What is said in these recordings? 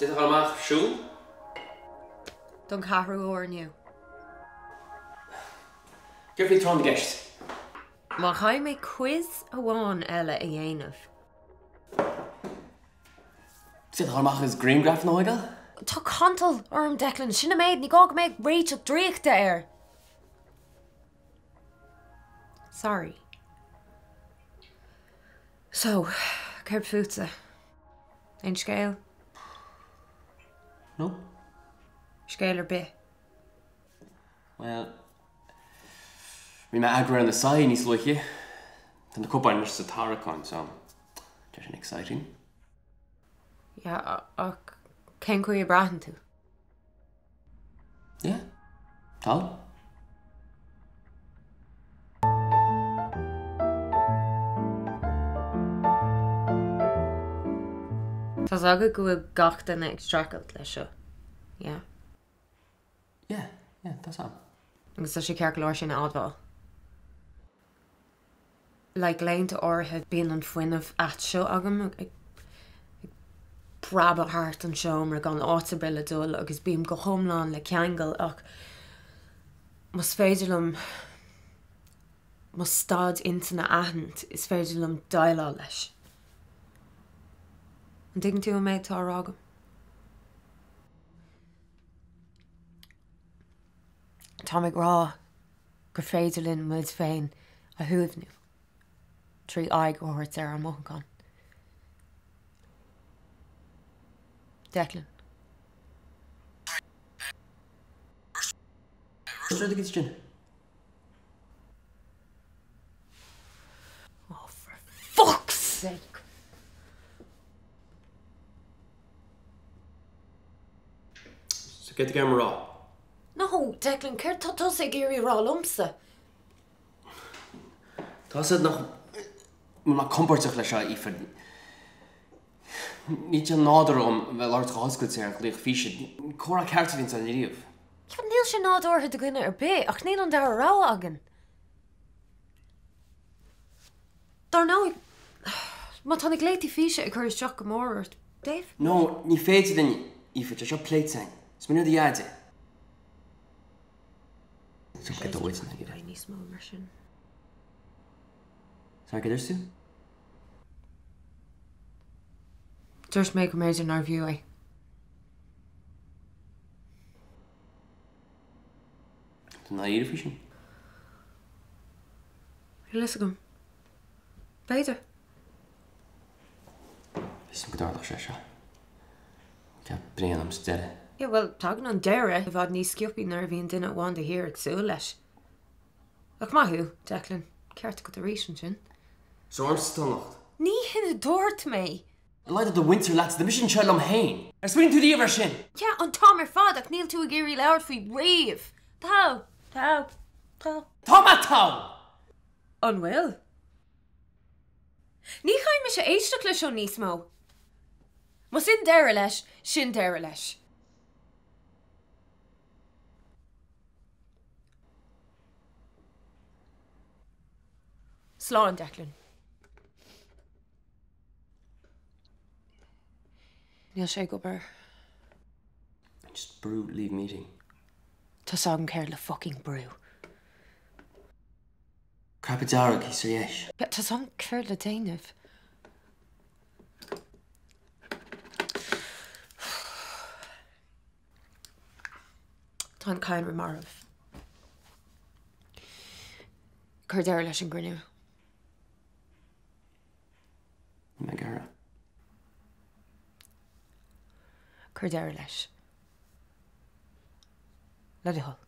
D'fhéadfá dul amach siúl? Don cheathrú huair inniu. Céard faoi tráth na gceist? Má chaithfidh mé quiz amháin eile a dhéanamh. D'fhéadfá dul amach agus grianghrafanna a thógáil? Tá cantal orm, Declan, sin an méid, ní gá go mbeadh réiteach draíochta air! Sorry. So, céard fútsa? Aon scéal? No. Scéal ar bith? Bhuel, rinne mé eagrú ar na soithí níos luaithe. Tá na cupáin anois sa tarraiceán, so tá sin exciting. Yeah, ach cén chaoi a braitheann tú? Yeah, tá. Tá's agat go bhfuil gach duine ag streachailt leis seo, yeah? Yeah, yeah, tá's a'm. Agus tá sé ceart go leor sin a admháil. Like laethanta áirithe bíonn an fuinneamh ait seo agam ag preabadh thart an seomra gan áit ar bith le dul agus bím go hiomlán le ceangal ach más féidir liom mo staid intinne a aithint is féidir liom déileáil leis. An dtuigeann tú an méid atá á rá agam? Táim ag rá gur féidir linn muid féin a shuaimhniú trí aghaidh a thabhairt ar ár mothúcháin. Declan. Oh, for fuck's sake! So céard atá tú ag rá? No, Declan, céard tá tusa ag iarraidh a rá liomsa? Tá a fhios agat nach bhfuil mé compordach leis seo, Aoife. Níl sé nádúrtha dom bheith ag labhairt chomh hoscailte ar ghlaoch físe. Ní comhrá ceart a bhíonn ann riamh. Yeah, níl sé nádúrtha do dhuine ar bith, ach níl an dara rogha againn. Dar ndóigh, má tá na glaotaí físe ag cur isteach go mór ort, Dave? No, ní féidir linn, Aoife, tá seo pléite againn. Smaoinigh ar do Dheaide. Sé go dóigh na Beidh níos mó mar sin. Sorry, cad a dúirt tú? Dúirt mé go mb'fhéidir nárbh fhiú é. Tá dáiríre faoi sin? Níl a fhios agam. B'fhéidir. Bhí a fhios agam go dtarlódh sé seo. Ceap bréan orm sa deireadh. Yeah, bhuel, tagann an deireadh i bhfad níos sciobthaí nuair a bhíonn duine amháin de shíor ag súil leis. Ach maith thú, Declan. Ceart agat arís ansin. So ormsa atá an locht. Ní hin a dúirt mé! Ar a laghad tá do mhuintir leat, tá mise anseo liom féin. Ar smaoinigh tú riamh air sin? Yeah, an t-am ar fad ach níl tú ag iarraidh labhairt faoi riamh. Togh! Togh! Togh! Tá mé togh! An bhfuil? Ní chaithfidh mise éisteacht leis seo níos mó. Más sin deireadh leis, sin deireadh leis. Slán, Declan. Níl sé ag obair. Just brú leave meeting. Tá's agam céard le fucking brú. Cnaipe dearg thíos ar dheis. Tá's agam céard le déanamh. Tá an cadhnra marbh. Cuir deireadh leis an gcruinniú. Mé ag iarraidh. Cuir deireadh leis. Le do thoil.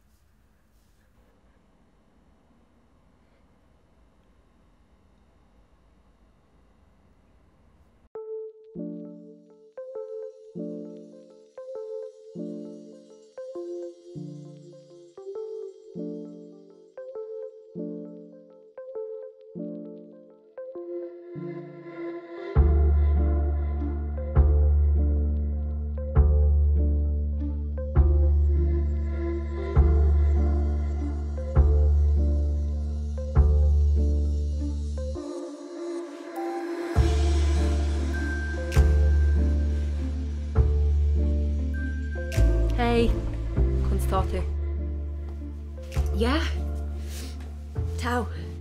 Hey, conas tá tú? Yeah. Togha.